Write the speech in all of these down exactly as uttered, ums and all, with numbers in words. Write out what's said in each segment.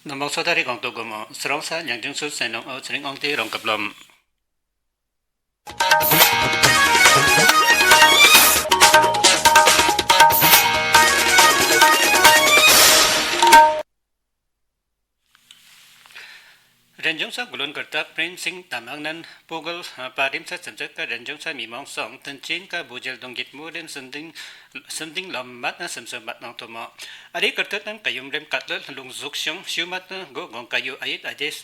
ནོ་མོག་ཚོད་ལྟ་རིག་གོང་དུ་གོ་མོ་སི་རོང་ས་ཉང་ཅུང་སུ་སེ་ནོང་ཨོ་ཚེ་རིང་ཨོང་ཏེ་རོང་ཀབ་ལོམ། རེན་ཇུང་ས་གུ་ལོན་ཀར་ཏག་པྲེམ་སིང་ཏ་མག་ནན་པོ་གལ་པ་རིམ་ས་ཙམ་ཚད་ཀ་རེན་ཇུང་ས་མི་མོང་སོང་ཏན་ཅིན་ཀ་བུ་ཇལ་དུང་གིད་མུ་རེན་སུམ་དིང་སུམ་དིང་ལོམ་མད་ན་སུམ་སུམ་མད་ནོང་ཏོ་མོ། ཨ་རི་ཀར་ཏག་ནན་ཀ་ཡུམ་རེམ་ཀ་ཏལ་ལུང་ཟུག་ཤོང་ཤུ་མད་ན་གོ་གོང་ཀ་ཡུ་ཨ་ཡིད་ཨ་ཇེ་ས་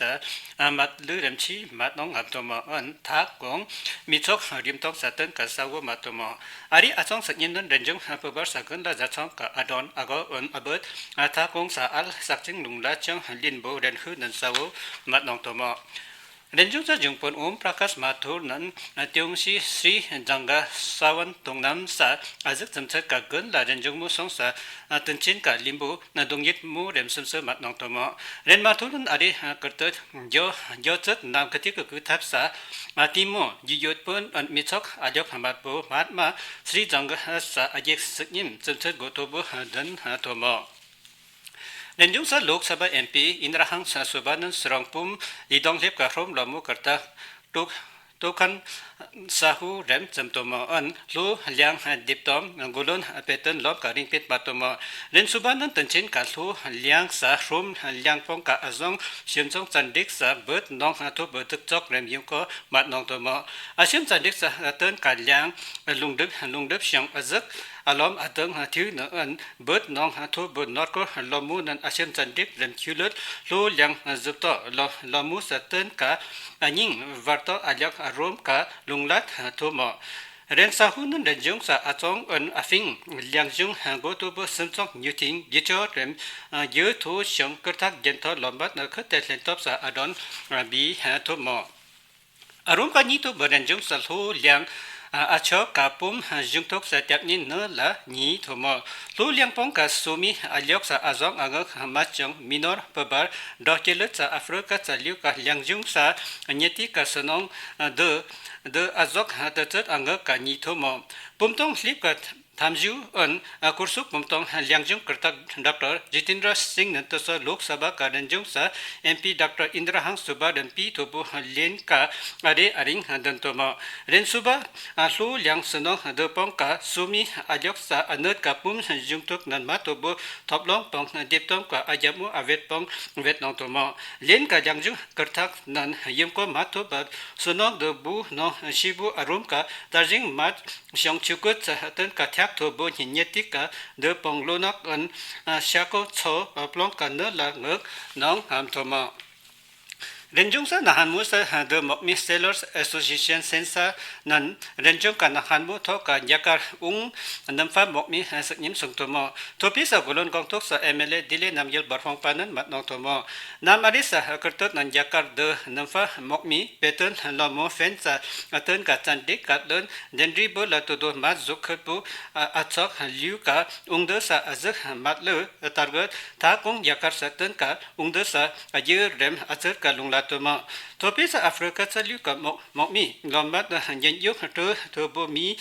ཨ་མད་ལུ་རེམ་ཆི་མད་ནོང་ང་ཏོ་མོ་ཨན་ཐ་གོང་མི་ཚོགས་རིམ་ཏོང་ས་ཏན་ཀ་ས་བོ་མད་ཏོ་མོ། ཨ་རི་ཨ་ཚོང་ས་ཉིན་ནན་རེན་ཇུང་ཧ་པུ་བར་ས་གུན་ལ་ཟ་ཚོང་ཀ་ཨ་དོན་ཨ་གོ་ཨོན་ཨ་བུད་ཨ་ཐ་གོང་ས་ཨལ་སག་ཅིང་ལུང་ལ་ཅང་ལིན་བོ་རེན་ཧུ་ནན་ས་བོ་མད་ནོང་ཏོ་མོ། རེན་ཇུང་ས་ཇུང་པོན་ཨོམ་པྲ་ཀཱཤ་མ་ཐུར་ནན་ཏེའུང་ཤི་སྲི་ཛང་ག་ས་བོན་ཏོང་ནམ་ས་ཨ་ཟིག་ཙམ་ཚད་ཀ་གུན་ལ་རེན་ཇུང་མུ་སོང་ས་ཏན་ཅིན་ཀ་ལིན་བོ་ན་དུང་ཡིད་མུ་རེམ་སུམ་སུ་མད་ནོང་ཏོ་མོ། རེན་མ་ཐུར་ནན་ཨ་རི་ཀར་ཏག་ཇོ་ཇོ་ཙད་ནམ་ཀ་ཏི་ཀ་གུ་ཐབ་ས་ཨ་ཏི་མོ་ཇི་ཡོད་པོན་མི་ཚོགས་ཨ་ལོག་ཧ་མད་བོ་མད་མ་སྲི་ཛང་ག་ས་ཨ་ཇེ་སིག་ཉིམ་ཙམ་ཚད་གོ་ཏོ་བོ་དན་ཏོ་མོ། རེན་ཇུང་ས་ལོག་ས་བ་ཨེམ་པི་ཨིན་ར་ཧང་ས་སུ་བ་ནན་སི་རོང་པུམ་ཡི་དོང་ལེབ་ཀ་ཧྲོམ་ལོ་མུ་ཀར་ཏག་ཏུག་ཏུག་ཁན་ས་ཧུ་རེམ་ཙམ་ཏོ་མོ་ཨན་ལྷོ་ལིང་དིབ་ཏོམ་གུ་ལོན་པེ་ཏན་ལོམ་ཀ་རིང་པེད་མད་ཏོ་མོ། རེན་སུ་བ་ནན་ཏན་ཅིན་ཀ་ལྷོ་ལིང་ས་ཧྲོམ་ལིང་པོང་ཀ་ཨ་ཟོང་ཤེམ་ཚོང་ཙན་དྲིག་ས་བུད་ནོང་ཐོ་བུད་ཙོག་རེམ་ཡུམ་ཀོ་མད་ནོང་ཏོ་མོ། ཨ་ཤེམ་ཙན་དྲིག་ས་ཏན་ཀ་ལིང་ལུང་དིབ་ལུང་དིབ་ཤང་ཨ་ཟིག་ཨ་ལོམ་ཨ་དང་ཐིའུ་ནོ་ཨན་བུད་ནོང་ཐོ་བུད་ནོར་ཀོ་ལོ་མུ་ནན་ཨ་ཤེམ་ཙན་དྲིག་རེམ་ཁྱུ་ལུད་ལྷོ་ལིང་ཟུབ་ཏོ་ལོ་ལོ་མུ་ས་ཏན་ཀ་ཨ་ཉིང་བར་ཏོ་ཨ་ལིང་ཨ་རོམ་ཀ་ལུང་ལད་ཏོ་མོ། རེན་ས་ཧུ་ནན་རེན་ཇུང་ས་ཨ་ཚོང་ཨན་ཨ་ཕིང་ལིང་ཇུང་གོ་ཏོ་བོ་སུམ་ཚོགས་ཉུ་ཐིང་གི་ཅོ་རེམ་གྱུ་ཐོ་ཤང་ཀུར་ཐག་གྱེན་ཐོ་ལོམ་བད་ན་ཁུ་ཏེ་ལྷན་ཐོབ་ས་ཨ་དོན་བི་ཏོ་མོ། ཨ་རོམ་ཀ་ཉི་ཏོ་བོ་རེན་ཇུང་ས་ལྷོ་ལིང་ཨ་ཆོ་ཀ་པུམ་ཇུང་ཐོག་ས་ཏེག་ཉིན་ནི་ལ་ཉི་ཏོ་མོ། ལྷོ་ལིང་པོང་ཀ་སུ་མི་ཨ་ལོག་ས་ཨ་ཟོང་ཨ་ངག་མ་ཅང་མི་ནོར་པ་བར་འགྲོ་སྐྱེ་ལུད་ས་ཨ་ཕྲི་ཀ་ས་ལིའུ་ཀ་ལིང་ཇུང་ས་ཉེ་ཏི་ཀ་སུ་ནོང་དུ་དུ་ཨ་ཟོག་ཏི་ཙིད་ཨ་ངག་ཀ་ཉི་ཏོ་མོ། བུམ་ཏོང་ལྷིབ་ཀ་ཐམ་ཞུ་ཨན་ཨ་ཀུར་སུག་བུམ་ཏོང་ལིང་ཇུང་ཀུར་ཐག་ཌོག་ཊར་ཇི་ཏིན་དྲ་སིང་ནན་ཏོ་སོ་ལོག་ས་བ་ཀ་རེན་ཇུང་ས་ཨེམ་པི་ཌོག་ཊར་ཨིན་དྲ་ཧང་སུ་བ་རེན་པི་ཏོ་བོ་ལེན་ཀ་ཨ་རེ་ཨ་རིང་དན་ཏོ་མོ། རེན་སུ་བ་ཨ་ལྷོ་ལིང་སུ་ནོང་དུ་པོང་ཀ་སུ་མི་ཨ་ལོག་ས་ཨ་ནད་ཀ་པུམ་ཇུང་ཐུག་ནན་མ་ཏོ་བོ་ཐོབ་ལོང་པོང་དིབ་ཏོང་ཀ་ཨ་རྒྱ་མུ་ཨ་བེད་པོང་བེད་ནོང་ཏོ་མོ། ལེན་ཀ་ལིང་ཇུང་ཀུར་ཐག་ནན་ཡུམ་ཀོ་མ་ཐོབ་བ་སུ་ནོང་དུ་བུ་ནོང་ཤི་བུ་ཨ་རོམ་ཀ་ཏར་ཇིང་མ་ཤོང་ཆུ་ཀུ་ཚ་ཏན་ཀ་ཐག་ཐོ་བོ་ཉི་ཉེ་ཏིག་ཀ་དེ་པོང་ལོ་ནག་ཨན་ཤ་ཀོ་ཚོ་པློང་ཀ་ནི་ལ་ངག་ནང་ཧམ་ཐོ་མ། རེན་ཇུང་ས་ན་ཧན་མུ་ས་དེ་མོག་མི་སེ་ལར་ཨེ་སོ་སི་ཨེ་ཤན་སེན་ས་ནན་རེན་ཇུང་ཀ་ན་ཧན་མུ་ཐོ་ཀ་རྒྱ་གར་ཨུང་ནམ་ཕ་མོག་མི་སི་ཉིམ་སུང་ཐོ་མོ། ཐོ་པི་ས་གོ་ལོན་གོང་ཐོག་ས་ཨེམ་ཨེལ་ཨེ་དི་ལེ་ནམ་ཡལ་བར་ཧོང་པ་ནན་མད་ནོང་ཐོ་མོ། ནམ་ཨ་རི་ས་ཀར་ཏོ་ནན་རྒྱ་གར་དེ་ནམ་ཕ་མོག་མི་པེ་ཏོན་ལོ་མོ་ཕེན་ས་ཨ་ཏོན་ཀ་ཙན་དྲིག་ཀ་ལོན་དེན་རི་བོ་ལ་ཏུ་དོ་མ་ཟུག་ཁུར་པུ་ཨ་ཚོགས་ལིའུ་ཀ་ཨུང་དེ་ས་ཨ་ཟིག་མད་ལུ་ཏར་གོད་ཐ་གོང་རྒྱ་གར་ས་ཏོན་ཀ་ཨུང་དེ་ས་ཨ་རྒྱུ་རེམ་ཨ་ཚིར་ཀ་ལུང་ལ་ཏུ་མ། ཐོ་པི་ས་ཨ་ཕྲི་ཀ་ཚ་ལིའུ་ཀ་མོག་མོག་མི་ལོམ་མད་རྒྱན་ཡུག་ཏུ་ཐུ་བོ་མི་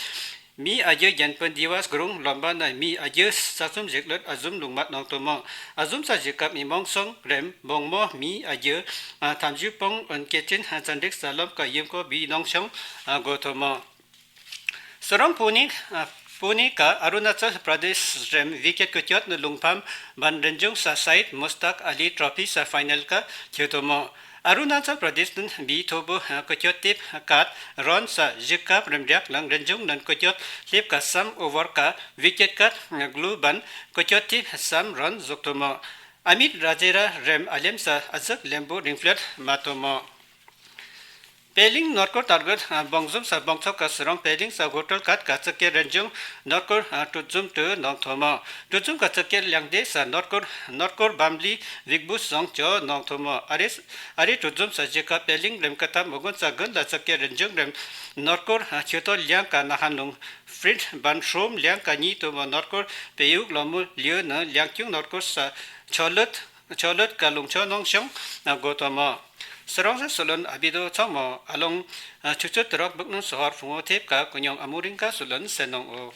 མི་ཨ་རྒྱུ་རྒྱན་པོ་དི་བས་གུ་རུང་ལོམ་པ་ན་མི་ཨ་རྒྱུ་ས་ཚུམ་ཞིག་ལོད་ཨ་ཟུམ་ལུང་མད་ནོང་ཐོ་མོ། ཨ་ཟུམ་ས་ཞིག་ཀ་མི་མོང་སོང་རེམ་བོང་མོ་མི་ཨ་རྒྱུ་ཨ་ཐམ་ཞུ་པོང་ཨོན་ཀེ་ཅིན་ཧ་ཙན་རིག་ས་ལོམ་ཀ་ཡིམ་ཀོ་བི་ནོང་ཤོང་ཨ་གོ་ཐོ་མོ། སི་རོང་པུ་ནི་ཨ་པུ་ནི་ཀ་ཨ་རུ་ན་ཅལ་པྲ་དེཤ་རེམ་ཝི་ཀེཊ་ཀུ་ཀྱོད་ནི་ལུང་ཕམ་བན་རེན་ཇུང་ས་སའིད་མུས་ཏཱག་ཨ་ལི་ཊོ་ཕི་ས་ཕའི་ནལ་ཀ་ཁྱེར་ཐོ་མོ། ཨ་རུ་ན་ཅལ་པྲ་དེཤ་ནན་བི་ཐོ་བུ་ཀུ་ཀྱོད་ཏིབ་ཀད་རོན་ས་ཞི་ཀབ་རིམ་རྒྱག་ལང་རེན་ཇུང་ནན་ཀུ་ཀྱོད་ལྷིབ་ཀ་སམ་ཨོ་བར་ཀ་ཝི་ཀེཊ་ཀད་གླུ་བན་ཀུ་ཀྱོད་ཏིབ་སམ་རོན་ཟུག་ཐོ་མོ། ཨ་མིད་ར་ཛེ་ར་རེམ་ཨ་ལེམ་ས་ཨ་ཟིག་ལེམ་བུ་རིང་ཕླད་མ་ཐོ་མོ། པེ་ལིང་ནོར་ཀོར་ཏར་གོད་བོང་ཟུམ་ས་བོང་ཚོགས་ཀ་སི་རོང་པེ་ལིང་ས་ཧོ་ཊལ་ཀད་ཀ་ཙི་ཀེ་རེན་ཇུང་ནོར་ཀོར་ཀྲུ་ཛུམ་ཏུ་ནོང་ཐོ་མོ། ཀྲུ་ཛུམ་ཀ་ཙི་ཀེ་ལིང་དེ་ས་ནོར་ཀོར་ནོར་ཀོར་བམ་ལི་ཝིག་བུ་སོང་ཅོ་ནོང་ཐོ་མོ། ཨ་རེ་ཨ་རེ་ཀྲུ་ཛུམ་ས་ཞི་ཀ་པེ་ལིང་རེམ་ཀ་ཏ་མོ་གུན་ས་གུན་ལ་ཙི་ཀེ་རེན་ཇུང་རེམ་ནོར་ཀོར་ཆུ་ཏོ་ལིང་ཀ་ན་ཧན་ལུང་ཕྲིན་བན་ཧྲོམ་ལིང་ཀ་ཉི་ཐོ་མོ། ནོར་ཀོར་པེ་ཡུག་ལོ་མུ་ལིའུ་ནི་ལིང་ཀྱུང་ནོར་ཀོར་ས་ཆོ་ལུད་ཆོ་ལུད་ཀ་ལུང་ཆོ་ནོང་ཤོང་ན་གོ་ཐོ་མོ། སི་རོང་ས་སུ་ལོན་ཨ་བི་དོ་ཚང་མོ་ཨ་ལོང་ཆུ་ཚོད་དྲུག་བུག་ནང་སོ་ཧར་ཕུང་ངོ་ཐེབས་ཀ་ཀུ་ཉོང་ཨ་མུ་རིང་ཀ་སུ་ལོན་སེ་ནོང་ཨོ།